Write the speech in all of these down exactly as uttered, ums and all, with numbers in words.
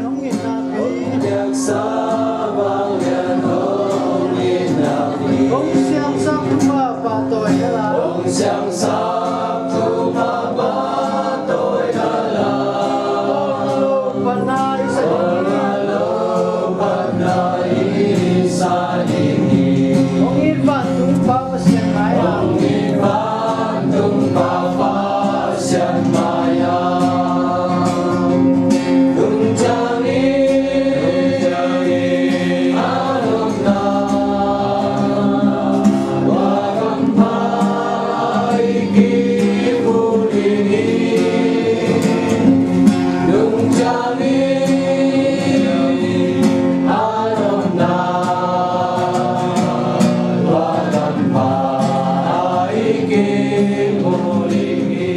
Hong itna pi. Hong siangsak Topa pahtawi hen la. Hong siangsak Topa pahtawi hen la. Hong lopatna i sa ding hi. Hong lopatna i sa ding hi. Hong it vantung Pa Pasian mai-ah. Hong it vantung Pa Pasian mai-ah. Lungtang in, lungtang in, a nopna, tua kampha i kimu ding hi. Lungtang in, a nopna, tua kampha i kimu ding hi.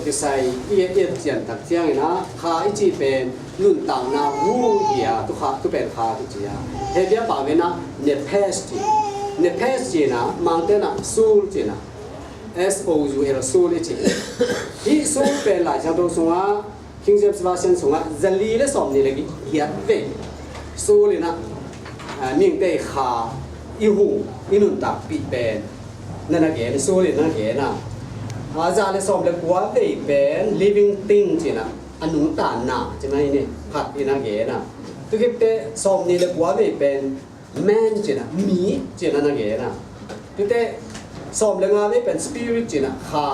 kisai i et, i et cian tak ciangin ah, kha i cih pen nuntakna hu hi a, tu kha, tu pen kha tu ci a. Hebru pau in ah nephesh ci. Nephesh ci in ah, Mangte in ah soul ci in ah, S O U L, soul i ci. Hih soul pen Lai Siangtho sungah, King James Version sungah zali le sawmnih le giat vei soul in ah, ah, mihingte i kha, i hu, i nuntakpih pen na na gen, soul in na gen a. Ah, za le sawm le kua vei pen living thing ci in ah, a nungta na ci mai ni, khat in na gen a. Tu khit teh sawmnih le kua vei pen man ci in ah, mi ci in na na gen a. Tu teh sawm le nga vei pen spirit ci in ah, kha,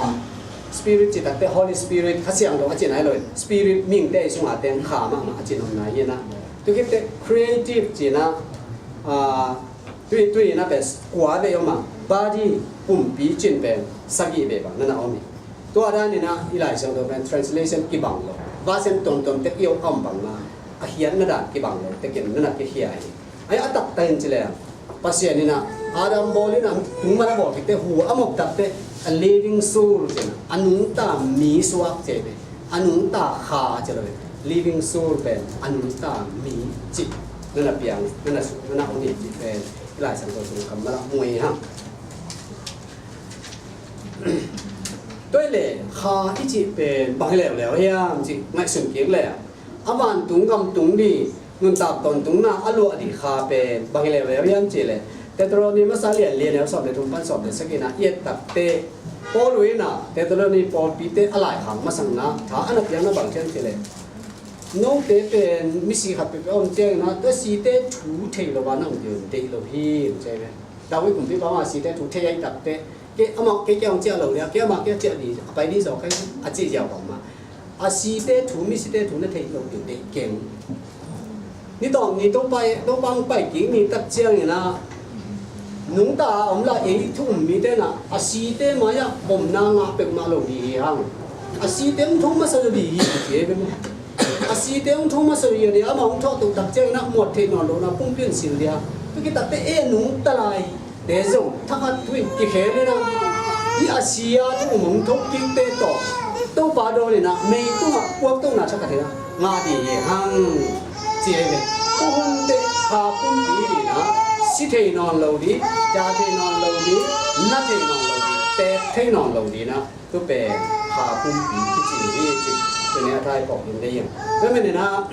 spirit ci tak teh Holy Spirit, Kha Siangtho a ci in ah hi lo in, spirit mihingte i sungah teng kha mahmah a ci in om na hi in ah. Tu khit teh creative ci in ah, ah, tui, tui in ah pen kua vei om a, body, pumpi ci in pen sagih vei bang na na om hi. Tua dan in ah i Lai Siangtho pen translation kibang lo, version tuamtuam tek i om bang a, a khiatna dan kibang lo, tek in na na kikhia hi. Ai a taktak in ci leng, Pasian in ah Adam bawl in ah, tung man a bawl khit teh hu a mawk tak teh, a living soul ci in ah, a nungta mi suak ci ve, a nungta kha ci lo ve. Living soul pen a nungta mi ci, na na piang, na na su, na na om hi ci pen i Lai Siangtho sung kammal ah mu hi hang. Tua hi leh kha i cih pen bang hi leuleu hiam cih ngaihsun kik leh, a vantung gam tung ding, nuntak tawntungna a luah ding kha pen bang hi leuleu hiam cih leh, Thessaloni masa lian li, a neu sawm le thum pan sawm le sagihna i et tak teh, Paul in ah Thessaloni pawlpite a laikhak masakna tha a na piakna bang hiam cih leh, note pen misi khat peuhpeuh a om ciangin ah, tua site thu thei lo a na om ding deih lo hi, ci ve. David kumpipa mah site thu thei ahih tak teh, kei amah kei kia hong ciah lo lia, kei amah kia ciah ding, a pai ding zaw kei, a cih ziau bang mah. A site thu, misite thu na theih loh ding deih keng. Ni tawng ni Topa, Topa hong pai kik ni tak ciangin ah, nungta a om lai ei thu um mite in ah, a site mai-ah omna ngah peuhmah lo ding hi hang. A site hong tho masa lo ding hi, ci hi ve maw. A site hong tho masa lo ding hi a, amah hong thawh toh tak ciangin ah muat theih nawn lohna pumpi in sil ding a. Tua khit tak teh ei nungta lai te zong thakhat thu in kikhel in ah, hih a si a thu um hong thokikte tawh Topa dawn in ah, mei tungah puak tokna thakhat in ah ngah ding hi hang, ci hi ve. Tua hun teh kha pumpi ding in ah, si thei nawn lo ding, dah thei nawn lo ding, na thei nawn lo ding, teek thei nawn lo ding in ah, tua pen kha pumpi kici hi, ci. Tua ni a thei phawk ding deih hi. Tua manin ah,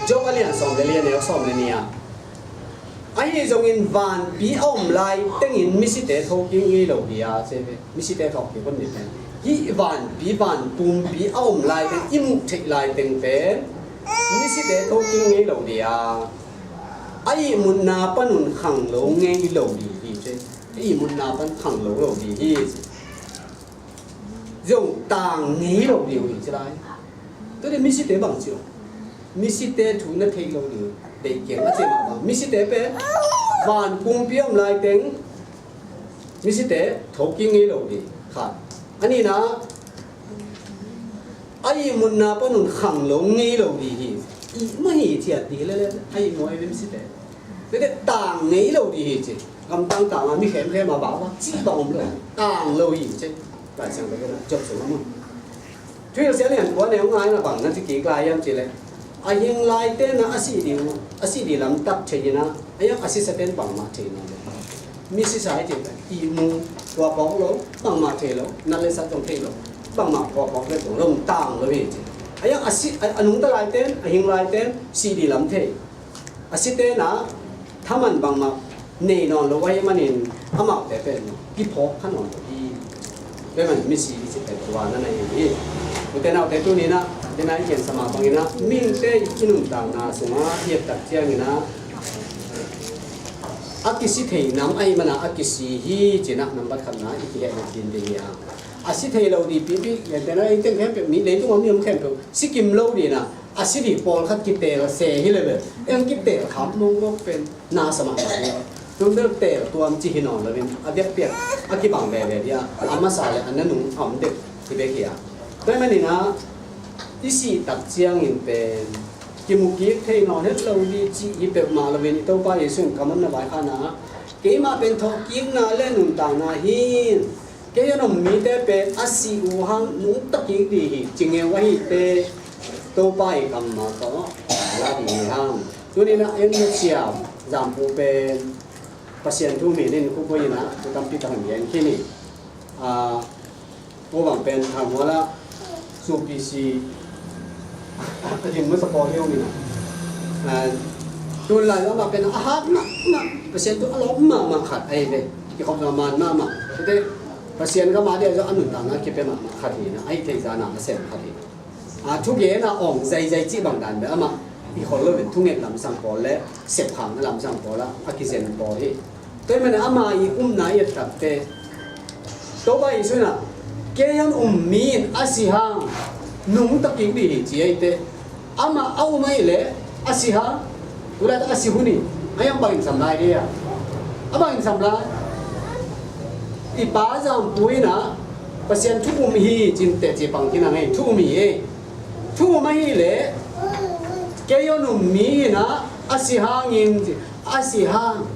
Job a lian sawm le li, a neu sawm le nih ah, ahi zongin vanpi a om lai tengin misite thokik ngei lo ding a, ci ve. Misite thokik hun ni pen, hih vanpi, van pumpi a om lai teng, i muh theih lai teng pen misite thokik ngei lo ding a, a ihmutna panun khang lo ngei lo ding hi, ci. A ihmutna pan khang lo lo ding hi, ci. Zong tang ngei lo ding hi, ci lai. Tua ding misite bang ci uh. Misite thu na theih loh ding deih keng a ci mah bang. Misite pen van pumpi om lai teng misite thokik ngei lo ding, khat. A nihna, a ihmutna panun khang lo ngei lo ding hi. Ih mah hi ciat ding hi lele, a ihmu a i ve misite. Tua teh tang ngei lo ding hi, ci. Gamtang tang a mi khemkhem a bang bang cih bang om lo. Tang lo hi, ci. Lai Siangtho pen Job sung a mun. Thuhilhsia lian kua, a neu nga in ah bang na ci kik lai hiam cih leh, a hing laite in ah a sih ding, a sih ding lam tak thei in ah, a hiang a sisa ten bangmah thei nawn lo. Mi sisa i cih pen ihmu, kua phawk lo, bangmah thei lo, nat le sat zong thei lo, bangmah kua phawk le zong lo, tang lo hi, ci. A hiang a si, a, a nungta laite in, a hing laite in sih ding lam thei. A site in ah thaman bangmah nei nawn lo ahih manin amaute pen kiphawk kha nawn lo hi. Tua ahih manin misi i cih pen tua na na hi hi. Ute naute, tuni in ah, tua na i gensa mah bangin ah, mihingte i nuntakna sungah i et tak ciangin ah, a kisi thei nam ahih manin ah a kisi hi, ci-in ah nambat khatna i kihehna ding hi hang. A si thei lo ding pipi, gentehna ei teng khempeuh, mi leitung a mi om khempeuh si kim lo ding in ah, a si ding pawlkhat kiteel se hi leh bel, ei kiteel kham mawkmawk pen na sa mahmah hi. Tua bel teel tuam cih hi nawn loin, a biakpiak a kibang veve ding a, a masa le a nanung a om deuh hi bek hi a. Tua ahih manin ah, i sih tak ciangin pen kimu kik thei nawn het lo ding cih hi peuhmah loin, i Topa Jesuh in kammal na vaikhakna, keimah pen thawhkikna le nuntakna hi. Kei a nung mite pen a sih uh hang nungta kik ding hi, ci ngeu ahih teh Topa i kammal tawh la ding hi hang. Tuni-in ah en nusia Zampu pen Pasian thu mi din khukhoi in ah thu tampi tak in gen khin hi. Ah, ko bang pen Thanmual ah Zu Pi Si a din musa pawl hi ung in ah. Ah, tun lai lam ah pen a hat mahmah, Pasian thu a lawp mahmah khat ahi ve. Kikhop zong a man mahmah. Tete Pasian gam a dia zong a nuntakna kipia mahmah khat hi in ah, a hih theih zah na a sem khat hi. A, thugen a awng zaizai cih bang dan bel amah i khol lo in, thunget lamsang pawl le sepkhang a lamsang pawl ah a kizen pawl hi. Tua ahih manin ama i umna i et tak teh Topa Jesu in ah, kei hong um mi in a si hang nungta kik ding hi, ci ahih teh, amah a um ahih leh a si hang, tu laitak a si hun hi. A hiang bangin sam lai ding a, a bangin sam lai. I pa Zampu in ah Pasian thu um hi, ci-in teci pang khin a ngei, thu um hi e. Thu um ahih leh kei hong um mi in ah a si hangin, a si hang.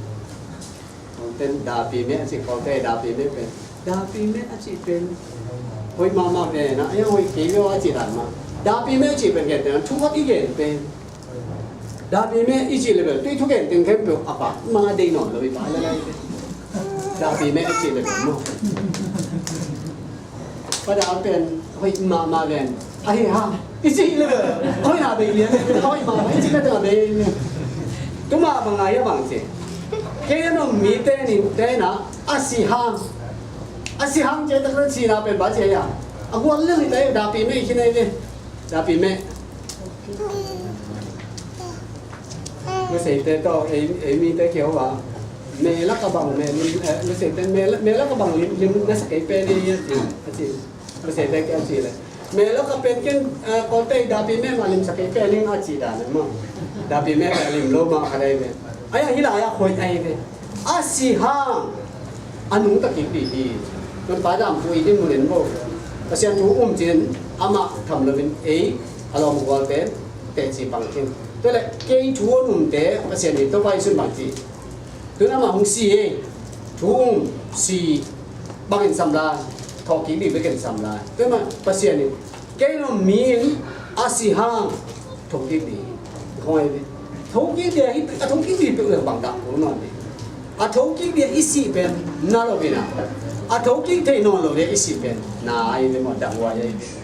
Ong ten dapi meh a ci, kawlte dapi meh pen, dapi meh a cih pen hoih mahmah ve na, a hoih kei ve a cih dan mah. Dapi meh a cih pen gen ten thu khat i gen pen. Dapi meh i cih le bel tui thugen teng khempeuh a pa ma deih nawn lo i pa le lai. Dapi meh a cih le bel maw? Pa da pen hoih mahmah ven. A hi ha. I cih le bel hoih na bei lian. Hoih mahmah i cih le teng a bei. Tuma bang a hi a bang ci. Kei a nong mite nin te na a si hang. A si hang ci tak a sihna pen ba ci a hi a. A gual lel hi ta hi, dapi meh i khin a hi ve. Dapi meh. Nuseite tawh ei, ei mite kiho a, me lak a bang me lim, eh, nuseite me, me lak a bang lim, lim na sa kei pen hi a ci, a ci. Nuseite kiho a ci le. Me lak a pen ken, eh, kawlte dapi me ma lim sa kei pen hi a ci dan maw. Dapi me lim lo ma kha dai me. Ai a hi lai a khoi ai ve. A si hang a nungta kik ding hi. Tun pa Zampu i dinmun in maw, Pasian thu um ci-in amah tham loin ei a lawm gualte teci pang khin. Tua leh kei thu hong umte Pasian in Topa Jesu in bang ci. Tun amah hong si e. Thu um, si, bangin sam lai, thawh kik ding bekin sam lai. Tua mah Pasian in kei hong um mi in a si hang thokik ding. Hong ai ding. Thokik ding hi, a thokik ding peuh le bang dah ko nawn ding. A thokik ding i sih pen na lo ding a. A thokik thei nawn lo ding i sih pen na ai ding maw, dah huai ai ding.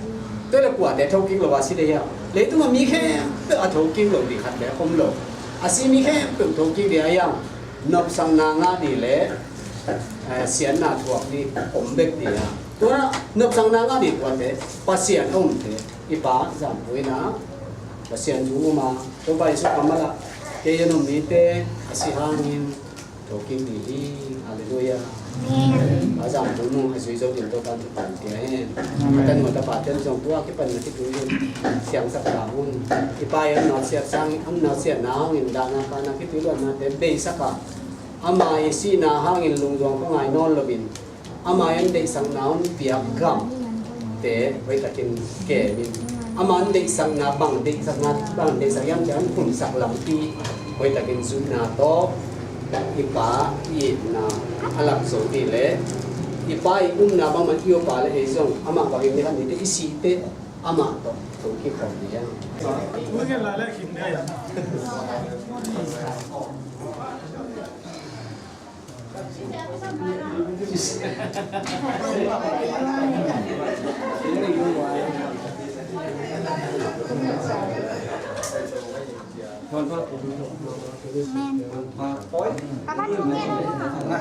Tua le kuate thokik lo a si ding hiam? Leitung a mi khempeuh a thokik lo ding khat le om lo. A si mi khempeuh thokik ding a hiam? Nopsakna ngah ding le, eh, siatna thuak ding om bek ding a. Tua nopsakna ngah ding kuate, Pasian a umte. I pa Zampu in a Pasian thu um a, Topa Jesu kammal ah, kei a nong mite a si hangin thokik ding hi. Halleluiah. Amen. Pa Zampu nung a zui zo ding Topa in thupha pia hen. A tanu a tapate zong tua kipan na khitui in siangsak ta un. I pa i a nopsiat sang, a nopsiatna hangin dahna, kahna, khitui luatnate beisak a, ama i sihna hangin lungduang kong ngai nawn loin, ama in deihsakna hong piak gamte hoihtakin kemin, ama in deihsakna bang, deihsakna bang, deihsak hiam cih hong phunsak lampi hoihtakin zuihna tawh i pa i itna a lak zo ding le i pa i umna bangmah i upa le ei zong amah bangin ni khat ni teh i sih teh amah tawh thokik khawm ding.